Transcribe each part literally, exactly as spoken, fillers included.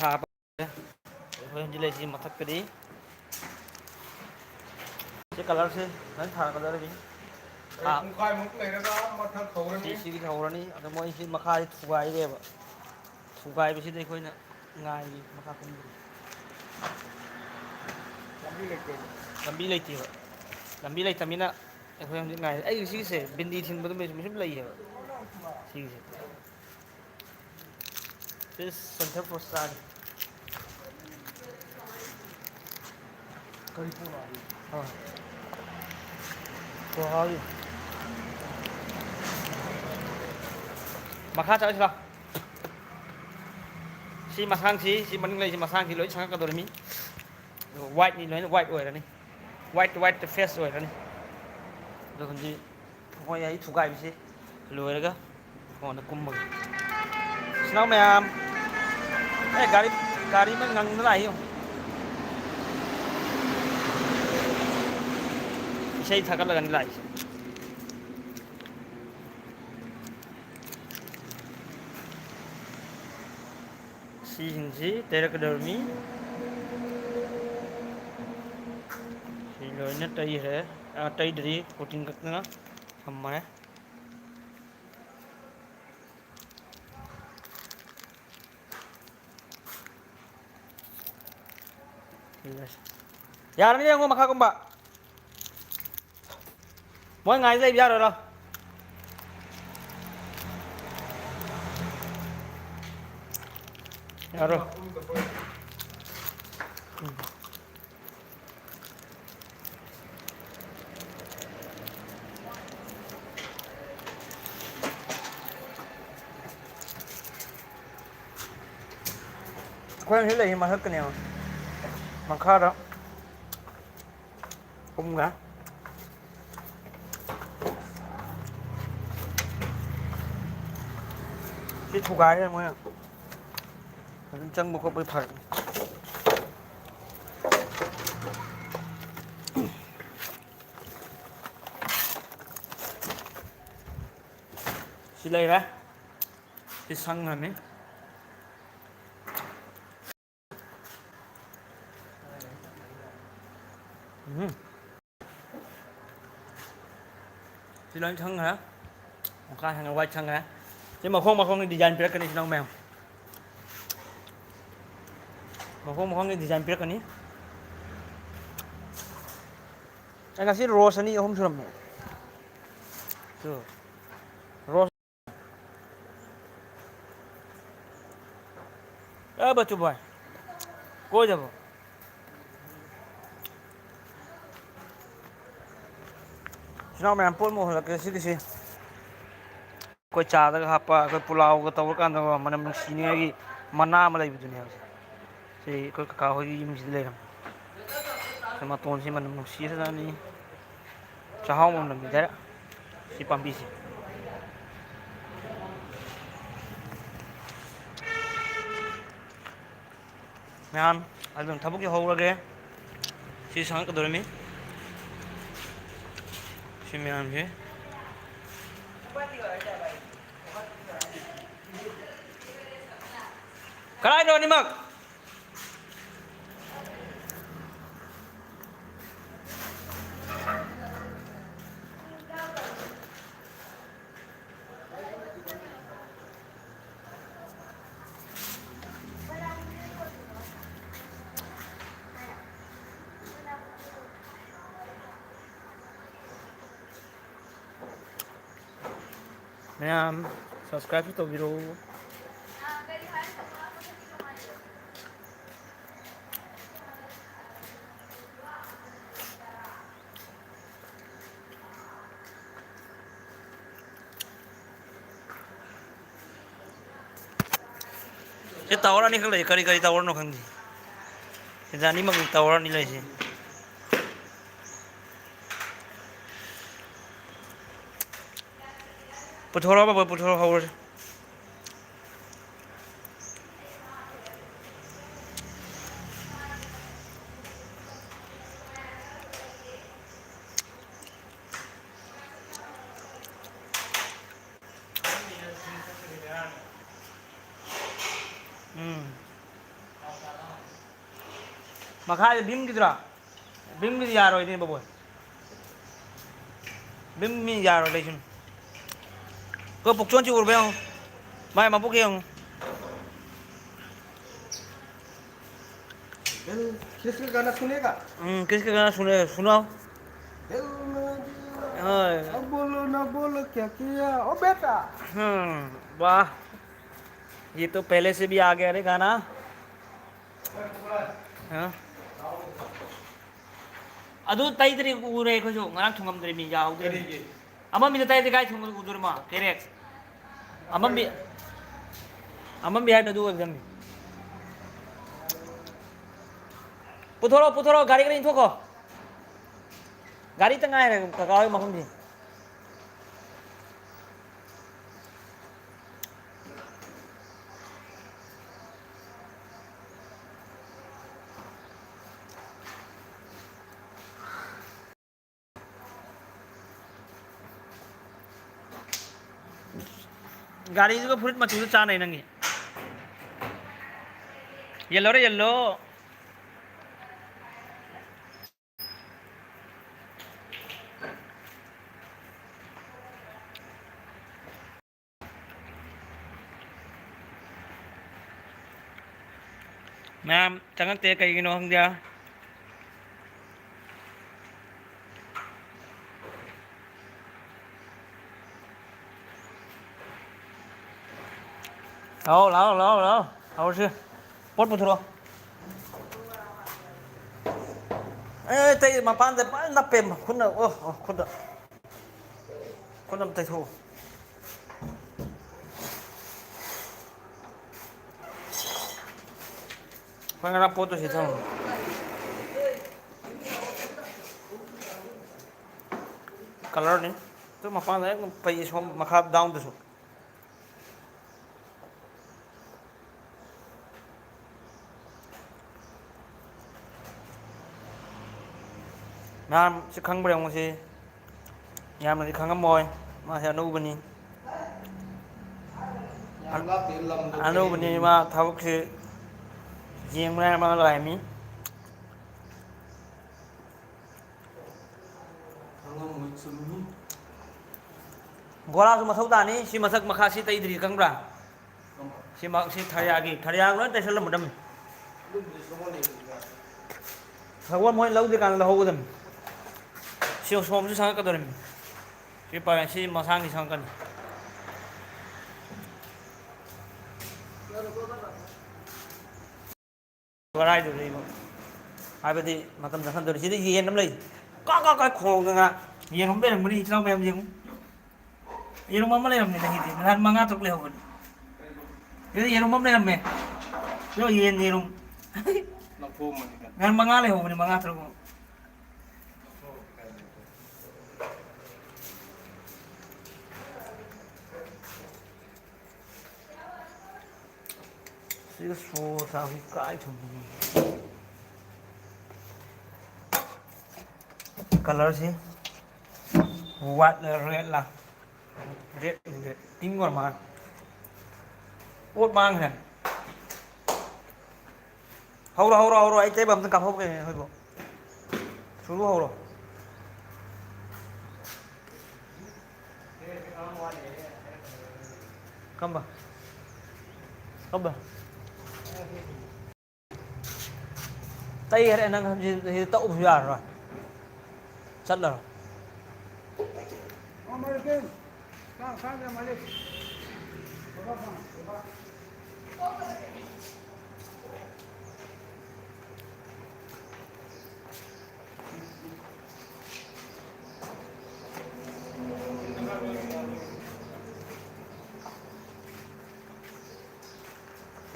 ꯊꯥꯕ꯫ ꯑꯩꯈꯣꯏ ꯍꯧꯖꯤꯛ ꯂꯩꯔꯤꯁꯤ ꯃꯊꯛꯇꯗꯤ꯫ ꯁꯤ colourꯁꯦ ꯐꯖꯅ ꯊꯥꯔꯛꯀꯗꯧꯔꯤꯅꯤ꯫ ꯑꯩ ꯊꯥ-, ꯄꯨꯡꯈꯥꯏꯃꯨꯛ ꯂꯩꯔꯒ ꯃꯊꯛ ꯍꯧꯔꯅꯤ꯫ ꯁꯤ, ꯁꯤꯒꯤ ꯍꯧꯔꯅꯤ꯫ ꯑꯗꯣ ꯃꯣꯏꯁꯤ ꯃꯈꯥꯁꯤ ꯊꯨꯒꯥꯏꯔꯦꯕ꯫ ꯊꯨꯒꯥꯏꯕꯁꯤꯗ ꯑꯩꯈꯣꯏꯅ ꯉꯥꯏꯔꯤ ꯃꯈꯥ ꯀꯨꯝꯕꯒꯤ꯫ ꯂꯝꯕꯤ ꯂꯩꯇꯦꯕ꯫ ꯂꯝꯕꯤ ꯂꯩꯇꯦꯕ꯫ ꯂꯝꯕꯤ ꯂꯩꯇꯕꯅꯤꯅ ꯑꯩꯈꯣꯏ ꯍꯧꯖꯤꯛ ꯉꯥꯏꯔꯤ꯫ ꯑꯩ ꯁꯤꯒꯤꯁꯦ ꯕꯤꯟꯗꯤ ꯊꯤꯟꯕꯗꯨ ꯁꯨꯝ ꯂꯩꯌꯦꯕ꯫ ꯁꯤꯒꯤꯁꯦ꯫ ꯁꯤ ꯁꯟꯊꯔ ꯄꯣꯁꯇꯥꯅꯤ꯫ ꯀꯔꯤ ꯄꯣꯂꯥ? ꯑꯥ꯫ ꯄꯣꯂꯥ꯫ ꯃꯈꯥ ꯆꯠꯂꯁꯤ ꯂꯥꯎ꯫ ꯁꯤ ꯃꯁꯥꯡꯁꯤ, ꯁꯤ ꯃꯅꯤꯡ ꯂꯩꯁꯤ ꯃꯁꯥꯡꯁꯤ ꯂꯣꯏ ꯁꯪꯉꯛꯀꯗꯧꯔꯤꯃꯤ꯫ Whiteꯅꯤ, ꯂꯣꯏꯅ white ꯑꯣꯏꯔꯅꯤ꯫ White, white face ꯑꯣꯏꯔꯅꯤ꯫ ꯑꯗꯣ ꯍꯧꯖꯤꯛ ꯃꯣꯏ ꯑꯩ ꯊꯨꯒꯥꯏꯕꯁꯤ ꯂꯣꯏꯔꯒ ꯀꯣꯟꯅ ꯀꯨꯝꯃꯒꯦ꯫ ꯏꯆꯤꯟ ꯏꯅꯥꯎ ꯃꯌꯥꯝ, ꯑꯦ, ꯒꯥꯔꯤ, ꯒꯥꯔꯤ ꯑꯃ ꯉꯪꯗꯅ ꯂꯥꯛꯏ ꯌꯦꯡꯉꯨ꯫ ꯏꯁꯩ ꯊꯥꯒꯠꯂꯒꯅꯤ ꯂꯥꯛꯏꯁꯦ꯫ ꯁꯤꯁꯤꯡꯁꯤ ꯇꯩꯔꯛꯀꯗꯧꯔꯤꯃꯤ꯫ ꯁꯤ ꯂꯣꯏꯅ ꯇꯩꯈ꯭ꯔꯦ꯫ ꯑ, ꯇꯩꯗ꯭ꯔꯤ, coating ꯈꯛꯇꯅ ꯊꯝꯃꯦ꯫ ꯌꯥꯔꯅꯤ, ꯌꯦꯡꯉꯣ, ꯃꯈꯥ ꯀꯨꯝꯕ꯫ ꯃꯣꯏ ꯉꯥꯏ ꯂꯩꯕ ꯌꯥꯔꯣꯏꯔꯣ? ꯌꯥꯔꯣꯏ꯫ ꯎꯝ꯫ ꯑꯩꯈꯣꯏ ꯍꯧꯖꯤꯛ ꯂꯩꯔꯤ ꯃꯊꯛꯇꯅꯦꯕ꯫ ꯃꯈꯥꯗ ꯀꯨꯝꯈ꯭ꯔꯦ꯫ ꯁꯤ ꯊꯨꯒꯥꯏꯔꯦ ꯃꯣꯏꯅ꯫ ꯑꯗꯨꯝ ꯆꯪꯕ ꯈꯣꯠꯄꯒꯤ ꯐꯔꯛꯅꯤ꯫ ꯁꯤ ꯂꯩꯔꯦ꯫ ꯁꯤ ꯁꯪꯈ꯭ꯔꯅꯤ꯫ ꯎꯝ꯫ ꯁꯤ ꯂꯣꯏ ꯁꯪꯈ꯭ꯔꯦ꯫ ꯃꯈꯥ ꯁꯪꯈ꯭ꯔꯦ, white ꯁꯪꯈ꯭ꯔꯦ꯫ ꯁꯤ ꯃꯈꯣꯡ ꯃꯈꯣꯡꯒꯤ design ꯄꯤꯔꯛꯀꯅꯤ ꯏꯆꯤꯟ ꯏꯅꯥꯎ ꯃꯌꯥꯝ꯫ ꯃꯈꯣꯡ ꯃꯈꯣꯡꯒꯤ design ꯄꯤꯔꯛꯀꯅꯤ꯫ ꯑꯩ ꯉꯁꯤ roast ꯑꯅꯤ ꯑꯍꯨꯝ ꯁꯨꯔꯝꯃꯦ꯫ ꯇꯨ꯫ Roast ꯑꯦ ꯕꯆꯨ ꯚꯥꯏ, ꯀꯣꯏꯗꯕꯣ? ꯏꯆꯤꯟ ꯏꯅꯥꯎ ꯃꯌꯥꯝ, ꯄꯣꯠ ꯑꯃ ꯎꯍꯜꯂꯛꯀꯦ ꯁꯤꯒꯤꯁꯤ꯫ ꯑꯩꯈꯣꯏ ꯆꯥꯗꯒ ꯍꯥꯞꯄ, ꯑꯩꯈꯣꯏ ꯄꯨꯂꯥꯎꯒ ꯇꯧꯔꯀꯥꯟꯗ ꯃꯅꯝ ꯅꯨꯡꯁꯤꯅꯤꯡꯉꯥꯏꯒꯤ ꯃꯅꯥ ꯑꯃ ꯂꯩꯕꯗꯨꯅꯦ ꯍꯥꯏꯕꯁꯦ꯫ ꯁꯤ ꯑꯩꯈꯣꯏ ꯀꯀꯥ ꯍꯣꯏꯒꯤ ꯌꯨꯝꯁꯤꯗ ꯂꯩꯔꯝꯃꯦ꯫ ꯁꯤ ꯃꯇꯣꯟꯁꯤ ꯃꯅꯝ ꯅꯨꯡꯁꯤꯈ꯭ꯔꯖꯥꯠꯅꯤ꯫ ꯆꯥꯛꯍꯥꯎ ꯃꯅꯝ ꯅꯝꯃꯤꯗꯥꯏꯔꯦ꯫ ꯁꯤ ꯄꯥꯝꯕꯤꯁꯦ꯫ ꯃꯌꯥꯝ, ꯑꯗꯨꯝ ꯊꯕꯛꯀꯤ ꯍꯧꯔꯒꯦ꯫ ꯁꯤ ꯁꯪꯉꯛꯀꯗꯧꯔꯤꯃꯤ꯫ ꯁꯤ ꯃꯌꯥꯝꯁꯦ꯫ ꯀꯗꯥꯏꯗꯅꯣ ꯑꯅꯤꯃꯛ? ꯃꯌꯥꯝ, subscribe ꯁꯨ ꯇꯧꯕꯤꯔꯣ꯫ ꯁꯤ tower ꯑꯅꯤꯈꯛ ꯂꯩ, ꯀꯔꯤ ꯀꯔꯤ tower ꯅꯣ ꯈꯪꯗꯦ꯫ ꯁꯤꯗ ꯑꯅꯤꯃꯛ tower ꯑꯅꯤ ꯂꯩꯁꯦ꯫ ꯄꯨꯊꯣꯔꯛꯑꯣ ꯕꯕꯥ, ꯄꯨꯊꯣꯔꯛꯑꯣ, ꯍꯧꯔꯁꯤ꯫ ꯎꯝ꯫ ꯃꯈꯥꯗ ꯚꯤꯝꯒꯤꯗꯨꯔꯥ? ꯚꯤꯝꯒꯤꯗꯤ ꯌꯥꯔꯣꯏꯅꯦ ꯕꯣꯕꯣꯏ꯫ ꯚꯤꯝ ꯃꯤ ꯌꯥꯔꯣꯏ ꯂꯩꯁꯅꯨ꯫ ꯀꯣ ꯄꯨꯛꯆꯣꯟꯁꯤ ꯎꯔꯕ ꯌꯦꯡꯉꯨ꯫ ꯃꯥꯏ ꯃꯕꯨꯛ ꯌꯦꯡꯉꯨ꯫ दिल किसका गाना सुनेगा? हम्म, किसका गाना सुने, सुनाओ। दिल में दिल, हाँ। अब बोलो ना बोलो क्या किया, ओ बेटा। हम्म, वाह। ये तो पहले से भी आ गया रे गाना। हाँ। ꯑꯗꯨ ꯇꯩꯗ꯭ꯔꯤ, ꯎꯔꯦ ꯑꯩꯈꯣꯏꯁꯨ꯫ ꯉꯔꯥꯡ ꯊꯨꯡꯉꯝꯗ꯭ꯔꯤ ꯃꯤ, ꯌꯥꯍꯧꯗ꯭ꯔꯤ ꯃꯤ꯫ ꯀꯔꯤꯒꯤ? ꯑꯃꯝꯕꯤꯗ ꯇꯩꯗ꯭ꯔꯤ ꯀꯥꯏ ꯊꯨꯡꯉ ꯎꯗꯣꯔꯤꯃꯣ? ꯀꯦꯔꯦꯛ꯫ ꯑꯃꯝꯕꯤ, ꯑꯃꯝꯕꯤ ꯍꯥꯏꯅ ꯑꯗꯨ ꯑꯣꯏꯕꯗꯝꯅꯤ꯫ ꯄꯨꯊꯣꯔꯛꯑꯣ, ꯄꯨꯊꯣꯔꯛꯑꯣ, ꯒꯥꯔꯤ ꯈꯔ ꯏꯟꯊꯣꯛꯈꯣ꯫ ꯒꯥꯔꯤ ꯇ ꯉꯥꯏꯔꯦ ꯀꯀꯥ ꯍꯣꯏ ꯃꯐꯝꯁꯤ꯫ ꯒꯥꯔꯤꯗꯨꯒ ꯐꯨꯔꯤꯠ ꯃꯆꯨꯗꯨ ꯆꯥꯟꯅꯩ ꯅꯪꯒꯤ꯫ ꯌꯦꯜꯂꯣꯔ ꯌꯦꯜꯂꯣ꯫ ꯃꯌꯥꯝ ꯆꯪꯉꯛꯇꯦ ꯀꯩꯒꯤꯅꯣ ꯈꯪꯗꯦ꯫ ꯂꯥꯛꯑꯣ, ꯂꯥꯛꯑꯣ, ꯂꯥꯛꯑꯣ, ꯂꯥꯛꯑꯣ꯫ ꯍꯧꯔꯁꯤ꯫ ꯄꯣꯠ ꯄꯨꯊꯣꯔꯛꯑꯣ꯫ ꯑꯦ, ꯑꯇꯩ ꯃꯄꯥꯟꯗ ꯐꯖꯅ ꯅꯞꯄꯦ, ꯈꯨꯠꯅ꯫ ꯑꯣ, ꯑꯣ, ꯈꯨꯠꯅ꯫ ꯈꯨꯠꯅ ꯑꯝ ꯇꯩꯊꯣꯛꯎ꯫ ꯍꯣꯏ, ꯉꯔꯥꯡ ꯄꯣꯠꯇꯨ ꯁꯤ ꯊꯝꯃꯨ꯫ ꯀꯂꯔꯅꯤ꯫ ꯑꯗꯨ ꯃꯄꯥꯟꯗ ꯍꯦꯛ ꯄꯩ ꯁꯣꯝ ꯃꯈꯥ ꯗꯥꯎꯟꯗꯁꯨ꯫ ꯃꯌꯥꯝ ꯁꯤ ꯈꯪꯕ꯭ꯔꯥ ꯌꯦꯡꯉꯨ ꯁꯤ꯫ ꯌꯥꯝꯅꯗꯤ ꯈꯪꯉꯝꯃꯣꯏ꯫ ꯃꯥꯁꯦ ꯑꯅꯧꯕꯅꯤ꯫ ꯌꯥꯝ ꯂꯥꯞꯇꯦ, ꯂꯝꯗꯣ ꯑꯅꯧꯕꯅꯤ, ꯀꯩꯅꯣ꯫ ꯃꯥ ꯊꯕꯛꯁꯤ ꯌꯦꯡꯕ ꯃꯥ ꯂꯥꯛꯏꯃꯤ꯫ ꯕꯣꯔꯥꯁꯨ ꯃꯊꯧ ꯇꯥꯅꯤ꯫ ꯁꯤ ꯃꯊꯛ ꯃꯈꯥ ꯁꯤ ꯇꯩꯗ꯭ꯔꯤ, ꯈꯪꯕ꯭ꯔꯥ? ꯁꯤ ꯃ-, ꯁꯤ ꯊꯔꯤꯌꯥꯒꯤ, ꯊꯔꯤꯌꯥꯒ ꯂꯣꯏ ꯇꯩꯁꯜꯂꯝꯃꯗꯝꯅꯤ꯫ ꯁꯒꯣꯜ ꯃꯣꯏ ꯂꯧꯗ꯭ꯔꯤꯀꯥꯟꯗ ꯂꯧꯍꯧꯒꯗꯝꯅꯤ꯫ ꯁꯤ ꯁꯣꯝꯁꯨ ꯁꯪꯉꯛꯀꯗꯧꯔꯤꯃꯤ꯫ ꯁꯤ ꯄꯥꯏ-, ꯁꯤ ꯃꯁꯥꯡꯒꯤ ꯁꯪꯉꯛꯀꯅꯤ꯫ ꯀꯔꯥꯏꯗꯨꯗ ꯏꯕꯣ? ꯍꯥꯏꯕꯗꯤ ꯃꯇꯝ ꯆꯪꯍꯟꯗꯣꯔꯤ꯫ ꯁꯤꯗ ꯌꯦꯟ ꯑꯃ ꯂꯩ꯫ ꯀꯥ ꯀꯥ ꯀꯥ ꯈꯣꯡꯗꯅ꯫ ꯌꯦꯔꯨꯝ ꯂꯩꯔꯝꯒꯅꯤ, ꯏꯆꯤꯜ ꯏꯅꯥꯎ ꯃꯌꯥꯝ ꯌꯦꯡꯉꯨ꯫ ꯌꯦꯔꯨꯝ ꯑꯃ ꯂꯩꯔꯝꯃꯦ ꯉꯁꯤꯗꯤ꯫ ꯅꯍꯥꯟ ꯃꯉꯥ ꯇꯔꯨꯛ ꯂꯩꯍꯧꯕꯅꯤ꯫ ꯁꯤꯗ ꯌꯦꯔꯨꯝ ꯑꯃ ꯂꯩꯔꯝꯃꯦ꯫ ꯁꯤꯗ ꯌꯦꯟ ꯌꯦꯔꯨꯝ꯫ ꯂꯧꯊꯣꯛꯑꯝꯃꯅꯤ ꯀꯩꯅꯣ꯫ ꯅꯍꯥꯟ ꯃꯉꯥ ꯂꯩꯍꯧꯕꯅꯤ, ꯃꯉꯥ ꯇꯔꯨꯛ꯫ ꯁꯤꯒ ꯁꯣ ꯆꯥꯕꯁꯤ ꯀꯥꯏ ꯊꯝꯕꯅꯣ? ꯀꯂꯔꯁꯤ ꯋꯥꯏꯠꯂ ꯔꯦꯗꯂ? Red, red. ꯄꯤꯡ ꯑꯣꯏꯔ ꯃꯥꯜꯂꯦ꯫ ꯄꯣꯠ ꯃꯥꯡꯈ꯭ꯔꯦ꯫ ꯍꯧꯔꯣ, ꯍꯧꯔꯣ, ꯍꯧꯔꯣ꯫ ꯑꯩ ꯇꯩꯕ ꯑꯝꯇ ꯀꯥꯞꯍꯧꯒꯦ ꯅꯣꯏꯕꯨ꯫ ꯁꯨꯔꯨ ꯍꯧꯔꯣ꯫ ꯀꯝꯕ? ꯀꯝꯕ? ꯇꯩ ꯍꯥꯏꯔꯦ ꯅꯪ ꯍꯧꯖꯤꯛ ꯁꯤꯗ ꯇꯛꯎꯕꯁꯨ ꯌꯥꯔꯔꯣꯏ꯫ ꯆꯠꯂꯔꯣꯏ꯫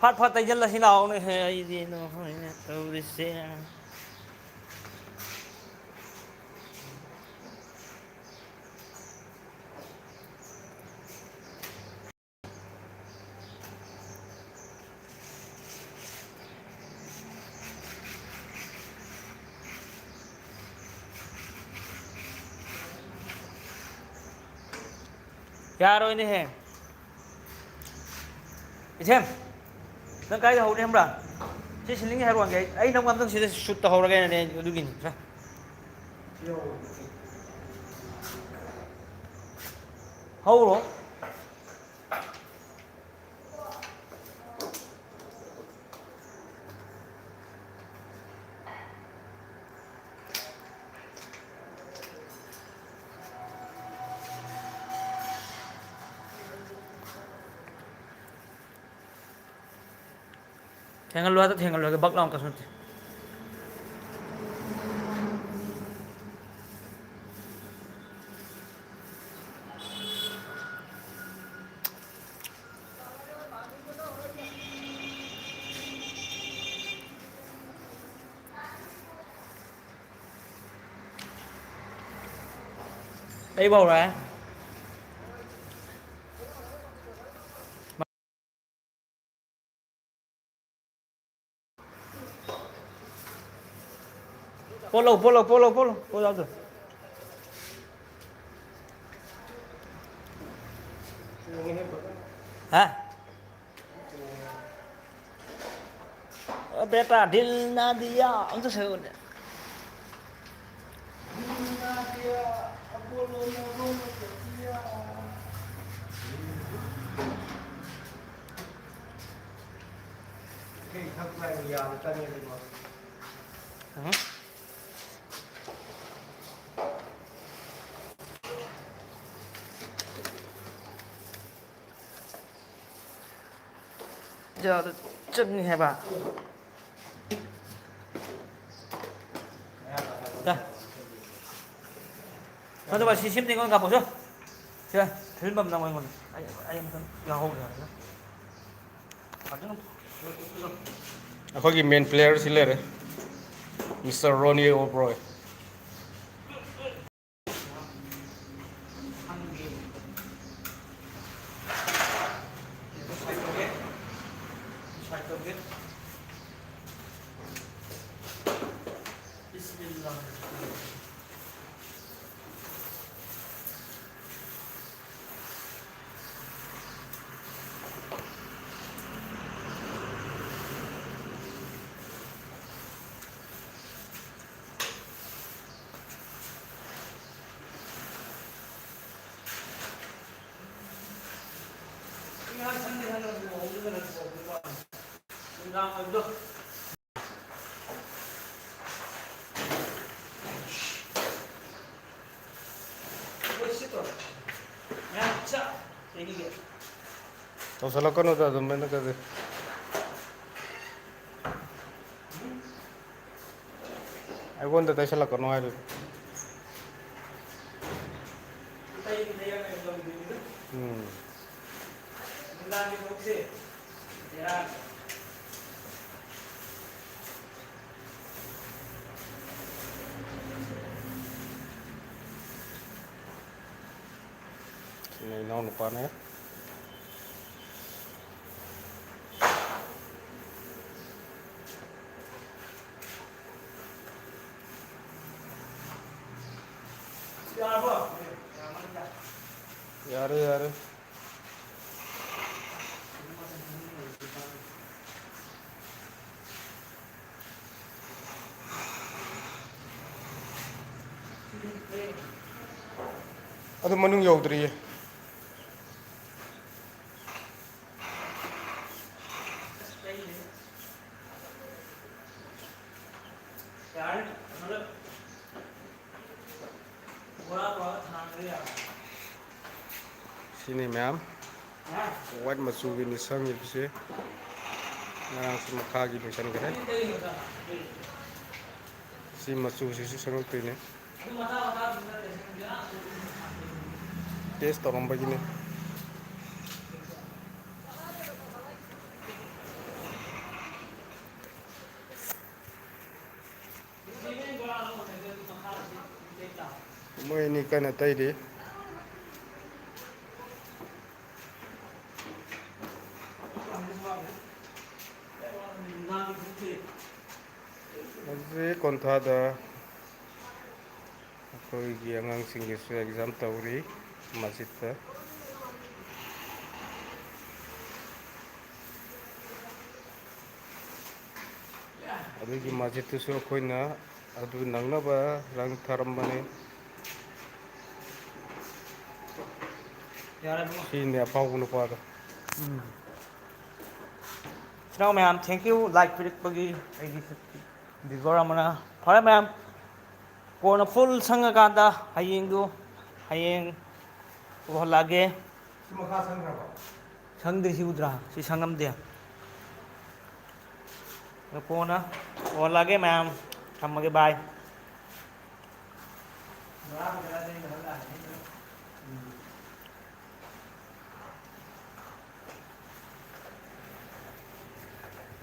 ꯐꯠ ꯐꯠ ꯇꯩꯁꯤꯜꯂꯁꯤ ꯂꯥꯛꯑꯣꯅꯦꯍꯦ, ꯑꯩꯗꯤ ꯅꯣꯏꯅ ꯇꯧꯔꯤꯁꯦ꯫ ꯌꯥꯔꯣꯏꯅꯦꯍꯦ꯫ ꯏꯊꯦꯝ, ꯅꯪ ꯀꯥꯏꯗ ꯍꯧꯅꯤ ꯈꯪꯕ꯭ꯔꯥ? ꯁꯤ ꯁꯤꯂꯤꯡꯒꯤ ꯍꯥꯏꯔꯣ ꯍꯪꯒꯦ꯫ ꯑꯩ, ꯑꯩ ꯅꯪ ꯑꯝꯇꯪ ꯁꯤꯗ ꯁꯨꯠ ꯇꯧꯍꯧꯔꯒꯦꯅꯅꯦ, ꯑꯗꯨꯒꯤꯅꯤ꯫ ꯁꯦ꯫ ꯍꯧꯔꯣ꯫ ꯊꯦꯡꯍꯜꯂꯨ ꯍꯥꯏꯗ ꯊꯦꯡꯍꯜꯂꯨ ꯍꯥꯏꯗ ꯕꯛ ꯂꯥꯎꯅ ꯀꯩꯁꯨ ꯅꯠꯇꯦ꯫ ꯑꯩ ꯐꯥꯎꯔꯦ꯫ ꯄꯣꯠꯂꯧ, ꯄꯣꯠꯂꯧ, ꯄꯣꯠꯂꯧ, ꯄꯣꯠꯂꯧ, ꯄꯣꯠ ꯌꯥꯎꯗ꯭ꯔꯦ꯫ ꯍꯥ? ꯑ, ꯕꯦꯇꯥ, ꯗꯤꯜ ꯅꯥ ꯗꯤꯌꯥ ꯑꯝꯇ ꯁꯛꯎꯅꯦ꯫ ꯌꯥꯗ ꯆꯪꯉꯤ ꯍꯥꯏꯕ꯫ ꯁꯤ ꯁꯦꯝꯗ ꯑꯩꯉꯣꯟꯗ ꯀꯥꯞꯄꯣ, ꯁꯦ꯫ ꯁꯦ, ꯊꯤꯜꯐꯝ ꯅꯪꯉꯣ ꯑꯩꯉꯣꯟꯗ꯫ ꯑꯩ, ꯑꯩ ꯑꯝꯇꯪ ꯌꯥꯎꯍꯧꯒꯦ ꯍꯥꯏꯕ꯫ ꯐꯖꯅ꯫ ꯑꯩꯈꯣꯏꯒꯤ main player ꯁꯤ ꯂꯩꯔꯦ, ꯃꯤꯁꯇꯔ ꯔꯣꯅꯤ ꯑꯣꯕ꯭ꯔꯣꯏ꯫ ꯇꯧꯁꯜꯂꯛꯀꯅꯨꯗ ꯑꯗꯨꯃꯥꯏꯅꯒꯗꯤ꯫ ꯑꯩꯉꯣꯟꯗ ꯇꯩꯁꯜꯂꯛꯀꯅꯨ ꯍꯥꯏꯗꯨꯗꯤ꯫ ꯎꯝ꯫ ꯁꯤꯅ ꯏꯅꯥꯎ ꯅꯨꯄꯥꯅꯦ꯫ ꯌꯥꯔꯦ, ꯌꯥꯔꯦ꯫ ꯑꯗꯨ ꯃꯅꯨꯡ ꯌꯧꯗ꯭ꯔꯤꯌꯦ꯫ ꯁꯤꯅꯤ ꯃꯌꯥꯝ꯫ White ꯃꯆꯨꯒꯤꯅꯤ ꯁꯪꯉꯤꯕꯁꯦ꯫ ꯉꯔꯥꯡꯁꯨ ꯃꯈꯥꯒꯤ ꯂꯣꯏꯁꯟꯈ꯭ꯔꯦ꯫ ꯁꯤ ꯃꯆꯨꯁꯤꯁꯨ ꯁꯪꯉꯛꯇꯣꯏꯅꯦ꯫ Test ꯇꯧꯔꯝꯕꯒꯤꯅꯦ꯫ ꯃꯣꯏ ꯑꯅꯤ ꯀꯟꯅ ꯇꯩꯔꯤ꯫ ꯍꯧꯖꯤꯛ ꯀꯣꯟꯊꯥꯗ ꯑꯩꯈꯣꯏꯒꯤ ꯑꯉꯥꯡꯁꯤꯡꯒꯤꯁꯨ exam ꯇꯧꯔꯤ ꯃꯁꯖꯤꯠꯇ꯫ ꯑꯗꯨꯒꯤ ꯃꯁꯖꯤꯠꯇꯨꯁꯨ ꯑꯩꯈꯣꯏꯅ ꯑꯗꯨ ꯅꯪꯅꯕ ꯔꯪ ꯊꯥꯔꯝꯕꯅꯤ꯫ ꯌꯥꯔꯦ ꯏꯕꯨꯡꯉꯣ꯫ ꯁꯤꯅꯤ ꯑꯐꯥꯎꯕ ꯅꯨꯄꯥꯗꯣ꯫ ꯎꯝ꯫ ꯏꯆꯤꯟ ꯏꯅꯥꯎ ꯃꯌꯥꯝ, thank you, like ꯄꯤꯔꯛꯄꯒꯤ꯫ ꯑꯩꯒꯤ viewer ꯑꯃꯅ꯫ ꯐꯔꯦ ꯃꯌꯥꯝ, ꯀꯣꯟꯅ full ꯁꯪꯉꯀꯥꯟꯗ ꯍꯌꯦꯡꯗꯨ, ꯍꯌꯦꯡ ꯎꯍꯜꯂꯛꯑꯒꯦ꯫ ꯃꯈꯥ ꯁꯪꯈ꯭ꯔꯕꯣ? ꯁꯪꯗ꯭ꯔꯤ, ꯁꯤ ꯎꯗ꯭ꯔꯥ? ꯁꯤ ꯁꯪꯉꯝꯗꯦ꯫ ꯑꯗꯣ ꯀꯣꯟꯅ ꯑꯣꯜꯂꯛꯑꯒꯦ ꯃꯌꯥꯝ꯫ ꯊꯝꯃꯒꯦ, bye꯫ ꯉꯔꯥꯡ ꯀꯗꯥꯏꯗꯩꯅꯣ ꯍꯜꯂꯛꯑꯅꯤ? ꯎꯝ꯫